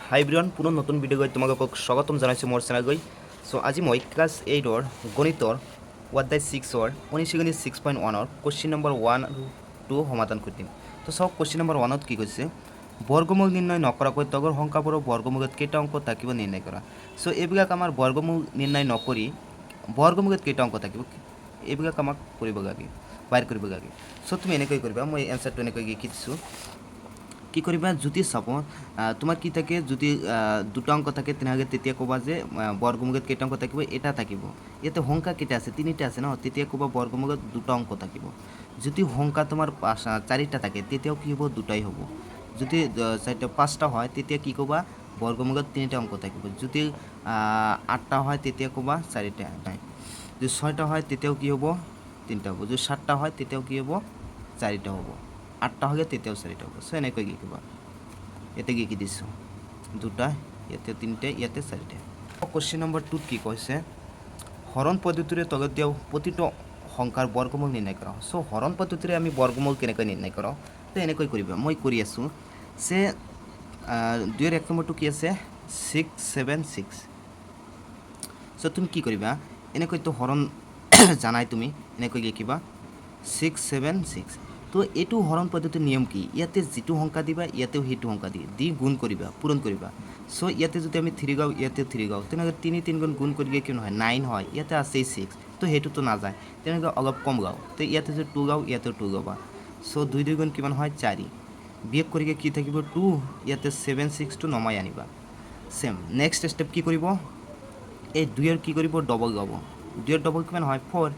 হাই everyone, পুনৰ নতুন video' গৈ তোমালোকক স্বাগতম জনাইছোঁ মোৰ চেনেল গৈ। চ' আজি মই ক্লাছ এইটৰ গণিতৰ অধ্যায় ছিক্সৰ অনুশীলনী 6.1ৰ কুৱেশ্যন নম্বৰ 1 আৰু 2 সমাধান কৰি দিম। তো চাওক, কুৱেশ্যন নম্বৰ 1ত কি কৈছে? বৰ্গমূল নিৰ্ণয় নকৰাকৈ তলৰ সংখ্যাবোৰৰ বৰ্গমূলত কেইটা অংক থাকিব নিৰ্ণয় কৰা। চ' এইবিলাক আমাৰ বৰ্গমূল নিৰ্ণয় নকৰি বৰ্গমূলত কেইটা অংক থাকিব, এইবিলাক আমাক কৰিব লাগে, বাইৰ কৰিব লাগে। চ' তুমি এনেকৈ কৰিবা, মই এনচাৰটো এনেকৈ লিখি দিছোঁ। কি কৰিবা? যদি চাব তোমাৰ কি থাকে, যদি দুটা অংক থাকে, তেনেহ'লে তেতিয়া ক'বা যে বৰ্গমূলত কেইটা অংক থাকিব? এটা থাকিব। ইয়াতে সংখ্যা কেইটা আছে? তিনিটা আছে ন? তেতিয়া ক'বা বৰ্গমূলত দুটা অংক থাকিব। যদি সংখ্যা তোমাৰ পাঁচ চাৰিটা থাকে, তেতিয়াও কি হ'ব? দুটাই হ'ব। যদি চাৰিটা পাঁচটা হয়, তেতিয়া কি ক'বা? বৰ্গমূলত তিনিটা অংক থাকিব। যদি আঠটা হয়, তেতিয়া ক'বা চাৰিটা নাই। যদি ছয়টা হয়, তেতিয়াও কি হ'ব? তিনিটা হ'ব। যদি সাতটা হয়, তেতিয়াও কি হ'ব? চাৰিটা হ'ব। আঠটা হ'লে তেতিয়াও চাৰিটা হ'ব। চ' এনেকৈ কি ক'বা, ইয়াতে কি কি দিছোঁ? দুটা, ইয়াতে তিনিটা, ইয়াতে চাৰিটা। কুৱেশ্যন নম্বৰ 2ত কি কৈছে? হৰণ পদ্ধতিৰে তলত দিয়া প্ৰতিটো সংখ্যাৰ বৰ্গমূল নিৰ্ণয় কৰা। চ' হৰণ পদ্ধতিৰে আমি বৰ্গমূল কেনেকৈ নিৰ্ণয় কৰোঁ? তো এনেকৈ কৰিবা, মই কৰি আছোঁ। যে দুইৰ এক নম্বৰটো কি আছে? 6 7 6। চ' তুমি কি কৰিবা? এনেকৈতো হৰণ জানাই তুমি, এনেকৈ লিখিবা 6 7 6। তো এইটো হৰণ পদ্ধতিৰ নিয়ম কি? ইয়াতে যিটো সংখ্যা দিবা, ইয়াতেও সেইটো সংখ্যা দি দি গুণ কৰিবা, পূৰণ কৰিবা। চ' ইয়াতে যদি আমি থ্ৰী গাওঁ, ইয়াতে থ্ৰী গাওঁ, তেনেকৈ তিনি তিনি গুণ গুণ কৰিলে কি নহয়? নাইন হয়। ইয়াতে আছেই ছিক্স, তো সেইটোতো নাযায়। তেনেকৈ অলপ কম গাওঁ। তো ইয়াতে যদি টু গাওঁ, ইয়াতেও টু গাবা। চ' দুই দুই গুণ কিমান হয়? চাৰি। বিয়োগ কৰিকে কি থাকিব? টু। ইয়াতে ছেভেন ছিক্সটো নমাই আনিবা। ছেম নেক্সট ষ্টেপ কি কৰিব? এই দুইৰ কি কৰিব? ডবল গাব। দুইৰ ডবল কিমান হয়? ফ'ৰ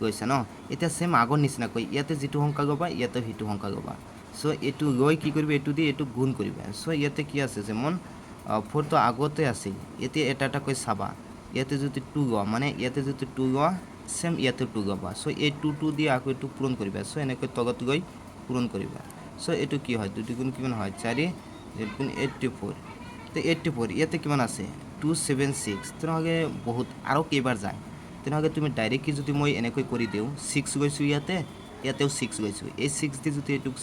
গৈছে ন? এতিয়া ছেম আগৰ নিচিনাকৈ ইয়াতে যিটো সংখ্যা গাবা, ইয়াতে সেইটো সংখ্যা গাবা। চ' এইটো গৈ কি কৰিবা? এইটো দি এইটো গুণ কৰিবা। চ' ইয়াতে কি আছে? যেমন ফ'ৰটো আগতে আছিল। এতিয়া এটা এটাকৈ চাবা। ইয়াতে যদি টু গোৱা, মানে ইয়াতে যদি টু গোৱা, ছেম ইয়াতে টু গাবা। চ' এই টু টু দি আকৌ এইটো পূৰণ কৰিবা। চ' এনেকৈ তলত গৈ পূৰণ কৰিবা। চ' এইটো কি হয়? দুই দুগুণ কিমান হয়? চাৰি, দুই গুণ 84। তো 84, ইয়াতে কিমান আছে? 2 7 6। তেনেহ'লে বহুত আৰু কেইবাৰ যায়। তেনেহ'লে তুমি ডাইৰেক্টলি যদি মই এনেকৈ কৰি দিওঁ, ছিক্স গৈছোঁ ইয়াতে, ইয়াতেও ছিক্স গৈছোঁ। এই ছিক্স দি যদি এইটোক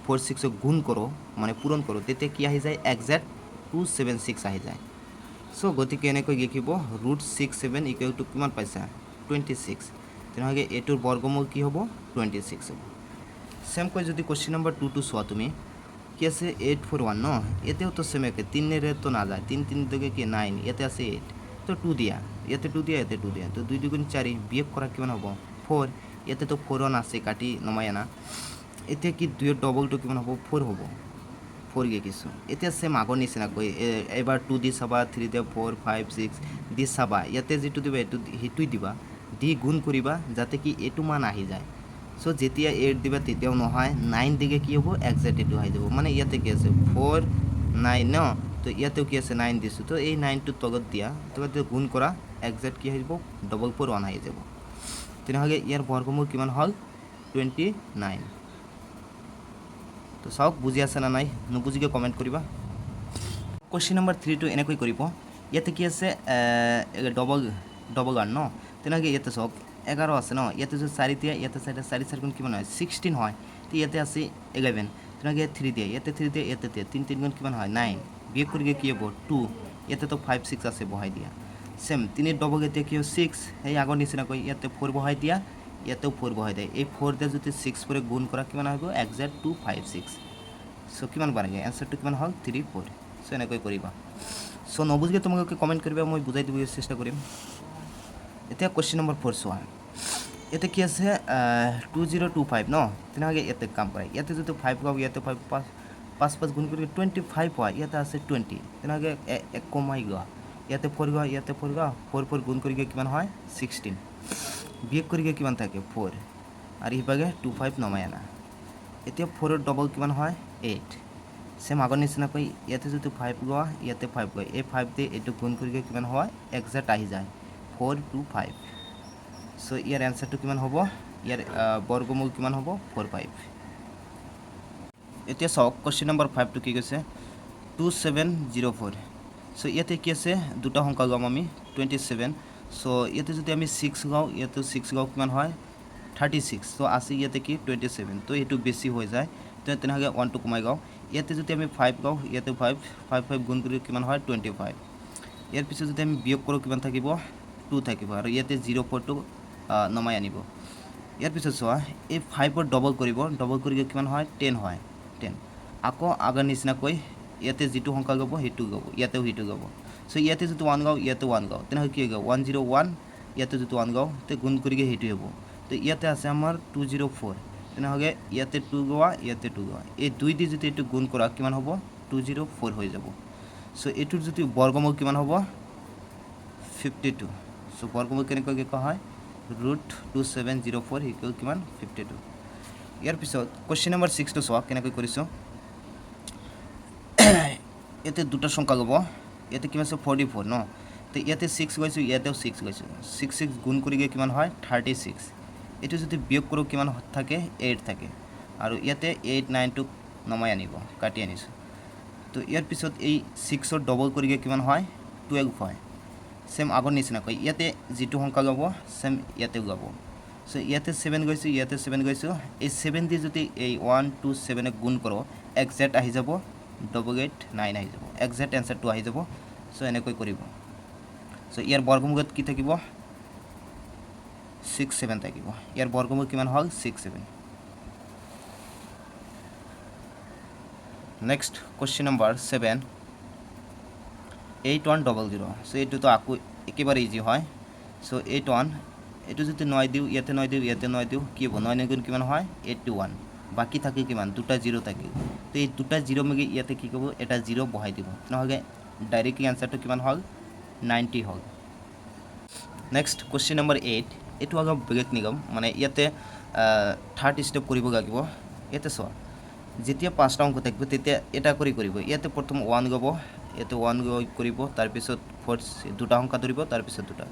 ফ'ৰ ছিক্সক গুণ কৰোঁ, মানে পূৰণ কৰোঁ, তেতিয়া কি আহি যায়? একজেক্ট 2 7 6 আহি যায়। চ' গতিকে এনেকৈ লিখিব, ৰুট 6 7 ইকুৱেল টু কিমান পাইছা? 26। তেনেহ'লে এইটোৰ বৰ্গমূল কি হ'ব? 26 হ'ব। ছেমকৈ যদি কুৱেশ্যন নম্বৰ 2টো চোৱা তুমি, কি আছে? 8 4 1 ন? ইয়াতেওতো ছেম একে, তিনেৰেতো নাযায়। তিনি তিনি দুগে কি? নাইন। ইয়াতে আছে এইট, তো টু দিয়া, ইয়াতে টু দিয়া, ইয়াতে টু দিয়া। তো দুই দুগুণ চাৰি, বিয়োগ কৰা কিমান হ'ব? ফ'ৰ। ইয়াতেতো ফ'ৰ ওৱান আছে, কাটি নমাই আনা। এতিয়া কি দুইৰ ডবলটো কিমান হ'ব? ফ'ৰ হ'ব। ফ'ৰ লিখিছোঁ। এতিয়া ছেম আগৰ নিচিনাকৈ এবাৰ টু দি চাবা, থ্ৰী দিয়া, ফ'ৰ ফাইভ ছিক্স দি চাবা। ইয়াতে যিটো দিবা, এইটো সেইটোৱে দিবা, দি গুণ কৰিবা, যাতে কি এইটো মান আহি যায়। চ' যেতিয়া এইট দিবা, তেতিয়াও নহয়। নাইন দিলে কি হ'ব? একজেক্ট এইটো আহি যাব। মানে ইয়াতে কি আছে? ফ'ৰ নাইন ন? তো ইয়াতেও কি আছে? নাইন দিছোঁ। তো এই নাইনটো তলত দিয়া, তলত দিয়া, গুণ কৰা, একজেক্ট কি আহি যাব? 441 আহি যাব। তেনেহ'লে ইয়াৰ বৰ্গমূল কিমান হ'ল? 29। তো চাওক, বুজি আছে না নাই? নুবুজিকে কমেণ্ট কৰিবা। কুৱেশ্যন নম্বৰ 3টো এনেকৈ কৰিব। ইয়াতে কি আছে? ডবল ডবল ওৱান ন? তেনেকৈ ইয়াতে চাওক, 11 আছে ন? ইয়াতে যদি চাৰি দিয়া, ইয়াতে চাৰিটা, চাৰি চাৰি গুণ কিমান হয়? 16 হয়। তো ইয়াতে আছে 11। তেনেকৈ ইয়াত থ্ৰী দিয়া, ইয়াতে থ্ৰী দিয়া, ইয়াতে দিয়া, তিনি তিনি গুণ কিমান হয়? নাইন। বিয়োগ কৰিলে কি হ'ব? টু। ইয়াতেতো ফাইভ ছিক্স আছে, বহাই দিয়া। ছেম তিনি ডবল এতিয়া কি হ'ব? ছিক্স। সেই আগৰ নিচিনাকৈ ইয়াতে ফ'ৰ বহাই দিয়া, ইয়াতেও ফ'ৰ বহাই দিয়া। এই ফ'ৰ দিয়ে যদি ছিক্স ফ'ৰে গুণ কৰা, কিমান আহিব? একজেক্ট 2 5 6। চ' কিমান পাৰেগৈ? এনচাৰটো কিমান হ'ল? 3 4। চ' এনেকৈ কৰিবা। চ' নবুজিলে তোমালোকে কমেণ্ট কৰিবা, মই বুজাই দিব চেষ্টা কৰিম। এতিয়া কুৱেশ্যন নম্বৰ 4 চোৱা। ইয়াতে কি আছে? 2025 ন? তেনেহ'লে ইয়াতে কাম কৰে, ইয়াতে যদি ফাইভ গাওঁ, ইয়াতে ফাইভ, পাঁচ পাঁচ পাঁচ গুণ কৰি 25 হয়। ইয়াতে আছে 20। তেনেহ'লে এক কমাই গোৱা। ইয়াতে ফ'ৰ গোৱা, ইয়াতে ফ'ৰ গোৱা, ফ'ৰ ফ'ৰ গুণ কৰি কিমান হয়? 16। বিয়োগ কৰি কিমান থাকে? ফ'ৰ। আৰু সিভাগে টু ফাইভ নমাই আনা। এতিয়া ফ'ৰৰ ডবল কিমান হয়? এইট। ছেম আগৰ নিচিনাকৈ ইয়াতে যদি ফাইভ গোৱা, ইয়াতে ফাইভ গোৱা, এই ফাইভ দি এইটো গুণ কৰি কিমান হয়? একজেক্ট আহি যায় 4 2 5। চ' ইয়াৰ এনচাৰটো কিমান হ'ব? ইয়াৰ বৰ্গমূল কিমান হ'ব? 4 5। এতিয়া চাওক, কুৱেশ্যন নম্বৰ 5টো কি কৈছে? 2704। চ' ইয়াতে কি আছে? দুটা সংখ্যা গাম আমি, 27। চ' ইয়াতে যদি আমি ছিক্স গাওঁ, ইয়াতে ছিক্স গাওঁ, কিমান হয়? 36। চ' আছে ইয়াতে কি? 27। তো এইটো বেছি হৈ যায়। তো তেনেহ'লে ওৱানটো কমাই গাওঁ। ইয়াতে যদি আমি ফাইভ গাওঁ, ইয়াতে ফাইভ, ফাইভ ফাইভ গুণ কৰি কিমান হয়? 25। ইয়াৰ পিছত যদি আমি বিয়োগ কৰোঁ, কিমান থাকিব? টু থাকিব আৰু ইয়াতে জিৰ' ফ'ৰটো নমাই আনিব। ইয়াৰ পিছত চোৱা, এই ফাইভৰ ডবল কৰিব। ডবল কৰি কিমান হয়? 10 হয়। 10 আকৌ আগৰ নিচিনাকৈ ইয়াতে যিটো সংখ্যা গাব, সেইটো গাব, ইয়াতেও সেইটো গাব। চ' ইয়াতে যিটো ওৱান গাওঁ, ইয়াতে ওৱান গাওঁ, তেনেহ'লে কি হৈ গাব? 101। ইয়াতে যিটো ওৱান গাওঁ, তে গুণ কৰি সেইটোৱে হ'ব। তো ইয়াতে আছে আমাৰ 204। তেনেহ'লে ইয়াতে টু গোৱা, ইয়াতে টু গোৱা। এই দুই দি যদি এইটো গুণ কৰা, কিমান হ'ব? 204 হৈ যাব। চ' এইটোৰ যদি বৰ্গমূল কিমান হ'ব? 52। চ' বৰ্গমূল কেনেকুৱাকৈ কোৱা হয়? ৰুট 2704 ইকুৱেল কিমান? 52। ইয়াৰ পিছত কুৱেশ্যন নম্বৰ ছিক্সটো চোৱা, কেনেকৈ কৰিছোঁ। ইয়াতে দুটা সংখ্যা ল'ব। ইয়াতে কিমান আছে? 44 ন? তো ইয়াতে ছিক্স গৈছোঁ, ইয়াতেও ছিক্স গৈছোঁ। ছিক্স ছিক্স গুণ কৰি গৈ কিমান হয়? 36। এইটো যদি বিয়োগ কৰোঁ, কিমান থাকে? এইট থাকে আৰু ইয়াতে এইট নাইনটোক নমাই আনিব, কাটি আনিছোঁ। তো ইয়াৰ পিছত এই ছিক্সৰ ডবল কৰি গৈ কিমান হয়? 12 হয়। ছেম আগৰ নিচিনাকৈ ইয়াতে যিটো সংখ্যা ল'ব, ছেম ইয়াতেও ল'ব। চ' ইয়াতে ছেভেন গৈছোঁ, ইয়াতে ছেভেন গৈছোঁ। এই ছেভেন দি যদি এই ওৱান টু ছেভেনে গুণ কৰোঁ, একজেক্ট আহি যাব, 889 আহি যাব, একজেক্ট এনচাৰটো আহি যাব। চ' এনেকৈ কৰিব। চ' ইয়াৰ বৰ্গমূলত কি থাকিব? ছিক্স ছেভেন থাকিব। ইয়াৰ বৰ্গমূল কিমান হ'ল? Six seven. Next question number seven, 8100। চ' এইটোতো আকৌ একেবাৰে ইজি হয়। চ' এইট ওৱান, এইটো যদি নয় দিওঁ, ইয়াতে নয় দিওঁ, ইয়াতে নয় দিওঁ, কি হ'ব? নয় নয় গুণ কিমান হয়? 81। বাকী থাকে কিমান? দুটা জিৰ' থাকিল। তো এই দুটা জিৰ' মিলি ইয়াতে কি কৰিব? এটা জিৰ' বহাই দিব। তেনেহ'লে ডাইৰেক্টলি এনচাৰটো কিমান হ'ল? 90 হ'ল। Next question number eight. এইটো অলপ বেলেগ নিয়ম, মানে ইয়াতে থাৰ্ড ষ্টেপ কৰিব লাগিব। ইয়াতে চোৱা, যেতিয়া পাঁচটা অংক থাকিব, তেতিয়া এটা কৰি কৰিব। ইয়াতে প্ৰথম ওৱান গাব, ইয়াতে ওৱান কৰিব, তাৰপিছত ফ'ৰ, দুটা সংখ্যা ধৰিব, তাৰপিছত দুটা।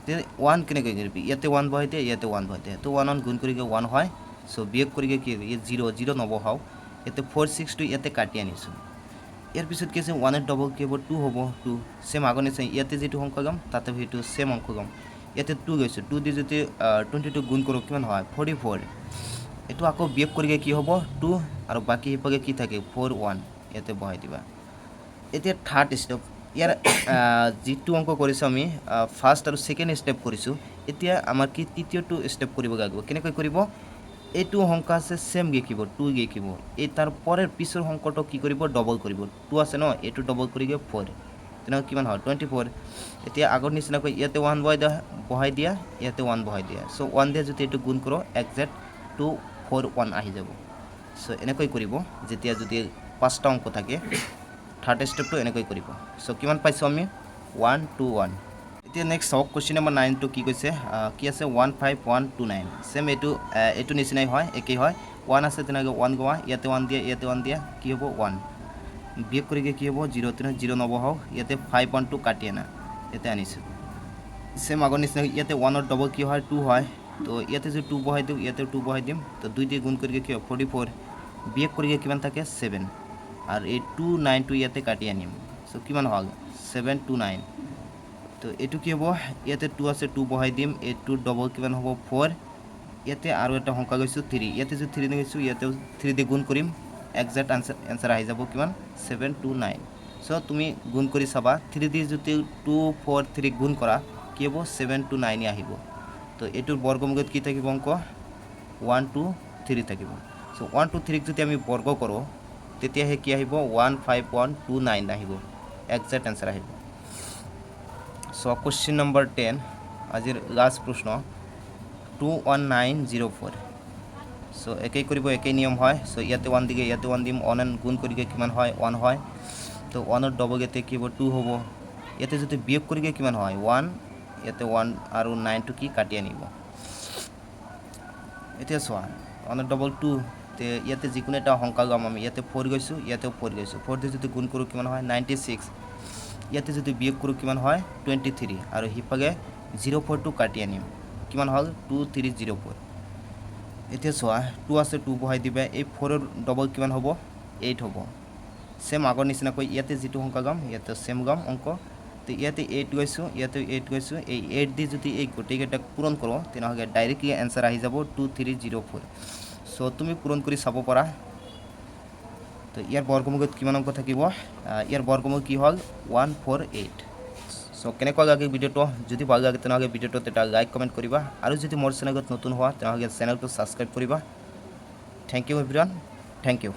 তেতিয়া ওৱান কেনেকৈ কৰিবি? ইয়াতে ওৱান বহাই দিয়ে, ইয়াতে ওৱান বহাই দিয়ে। তো ওৱান ওৱান গুণ কৰি ওৱান হয়। চ' বিয়োগ কৰি কি? ইয়াত জিৰ' জিৰ' নবহাওঁ। ইয়াতে ফ'ৰ ছিক্সটো ইয়াতে কাটি আনিছোঁ। ইয়াৰ পিছত কি আছে? ওৱানৰ ডবল কি হ'ব? টু হ'ব। টু ছেম আগৰ নিচিনা ইয়াতে যিটো অংক গাম, তাতে সেইটো ছেম অংক গাম। ইয়াতে টু গৈছোঁ। টু দি যদি 22 গুণ কৰোঁ, কিমান হয়? 44। এইটো আকৌ বিয়োগ কৰি কি হ'ব? টু আৰু বাকী সিফালে কি থাকে? ফ'ৰ ওৱান ইয়াতে বহাই দিবা। এতিয়া থাৰ্ড ষ্টেপ। ইয়াৰ যিটো অংক কৰিছোঁ আমি, ফাৰ্ষ্ট আৰু ছেকেণ্ড ষ্টেপ কৰিছোঁ। এতিয়া আমাৰ কি তৃতীয়টো ষ্টেপ কৰিব লাগিব। কেনেকৈ কৰিব? এইটো সংখ্যা আছে, ছেম লিখিব, টু লিখিব। এই তাৰ পৰেৰ পিছৰ সংখ্যাটো কি কৰিব? ডবল কৰিব। টু আছে ন? এইটো ডবল কৰি গৈ ফ'ৰ। তেনেকৈ কিমান হয়? 24। এতিয়া আগৰ নিচিনাকৈ ইয়াতে ওৱান বহাই দিয়া, বহাই দিয়া, ইয়াতে ওৱান বহাই দিয়া। চ' ওৱান দিয়া যদি এইটো গুণ কৰোঁ, একজেক্ট 241 আহি যাব। চ' এনেকৈ কৰিব, যেতিয়া যদি পাঁচটা অংক থাকে, থাৰ্ড ষ্টেপটো এনেকৈ কৰিব। চ' কিমান পাইছোঁ আমি? 121। এতিয়া নেক্সট চাওক, কুৱেশ্যন নম্বৰ নাইনটো কি কৈছে। কি আছে? 15129। ছেম এইটো নিচিনাই হয়, একেই হয়। ওৱান আছে, তেনেকৈ ওৱান গোৱা, ইয়াতে ওৱান দিয়া, ইয়াতে ওৱান দিয়া, কি হ'ব? ওৱান। বিয়োগ কৰি কি হ'ব? জিৰ'। তেনে জিৰ' নবহাওঁ। ইয়াতে ফাইভ ওৱান টু কাটি আনা, ইয়াতে আনিছোঁ। ছেম আগৰ নিচিনা ইয়াতে ওৱানৰ ডবল কি হয়? টু হয়। তো ইয়াতে যদি টু বহাই দিওঁ, ইয়াতে টু বহাই দিম। তো দুই দিয়ে গুণ কৰি কি হয়? 44। বিয়োগ কৰি কিমান থাকে? ছেভেন। আৰু এই টু নাইনটো ইয়াতে কাটি আনিম। চ' কিমান হ'ল? 729। তো এইটো কি হ'ব? ইয়াতে টু আছে, টু বহাই দিম। এই টু ডবল কিমান হ'ব? ফ'ৰ। ইয়াতে আৰু এটা সংখ্যা গৈছোঁ, থ্ৰী। ইয়াতে যদি থ্ৰী গৈছোঁ, ইয়াতেও থ্ৰী দি গুণ কৰিম, একজেক্ট আনচাৰ আহি যাব কিমান? 729। চ' তুমি গুণ কৰি চাবা। থ্ৰী দি যদি টু ফ'ৰ থ্ৰী গুণ কৰা, কি হ'ব? 729-এ আহিব। তো এইটোৰ বৰ্গমূলত কি থাকিব অংক? ওৱান টু থ্ৰী থাকিব। চ' ওৱান টু থ্ৰীক যদি আমি বৰ্গ কৰোঁ, তেতিয়াহে কি আহিব? 15129 আহিব, একজেক্ট এনচাৰ আহিব। চ' কুৱেশ্যন নম্বৰ 10, আজিৰ লাষ্ট প্ৰশ্ন, 21904। চ' একেই কৰিব, একেই নিয়ম হয়। চ' ইয়াতে ওৱান দিগে, ইয়াতে ওৱান দিম। ওৱান গুণ কৰিগে কিমান হয়? ওৱান হয়। তো ওৱানৰ ডবল ইয়াতে কি হ'ব? টু হ'ব। ইয়াতে যদি বিয়োগ কৰিগে কিমান হয়? ওৱান। ইয়াতে ওৱান আৰু নাইনটো কি কাটি আনিব। এতিয়া চোৱা, ওৱানৰ ডবল টু। তে ইয়াতে যিকোনো এটা সংখ্যা গাম আমি। ইয়াতে ফ'ৰ গৈছোঁ, ইয়াতেও ফ'ৰ গৈছোঁ। ফ'ৰ দি যদি গুণ কৰোঁ, কিমান হয়? 96। ইয়াতে যদি বিয়োগ কৰোঁ, কিমান হয়? 23। আৰু সিফালে জিৰ' ফ'ৰটো কাটি আনিম। কিমান হ'ল? 2304। এতিয়া চোৱা, টু আছে, টু বহাই দিবা। এই ফ'ৰৰ ডবল কিমান হ'ব? এইট হ'ব। ছেম আগৰ নিচিনাকৈ ইয়াতে যিটো সংখ্যা গাম, ইয়াতে ছেম গাম অংক। তো ইয়াতে এইট গৈছোঁ, ইয়াতে এইট গৈছোঁ। এই এইট দি যদি এই গোটেইকেইটাক পূৰণ কৰোঁ, তেনেহ'লে ডাইৰেক্টলি এনচাৰ আহি যাব 2304। চ' তুমি পূৰণ কৰি চাব পাৰা। তো তো ইয়াৰ বৰ্গমূলত কিমান অংক থাকিব? ইয়াৰ বৰ্গমূল কি হ'ল? 148। চ' কেনেকুৱা লাগে ভিডিঅ'টো? যদি ভাল লাগে, তেনেহ'লে ভিডিঅ'টোত এটা লাইক, কমেণ্ট কৰিবা আৰু যদি মোৰ চেনেলত নতুন হোৱা, তেনেহ'লে চেনেলটো ছাবস্ক্ৰাইব কৰিবা। Thank you everyone, thank you.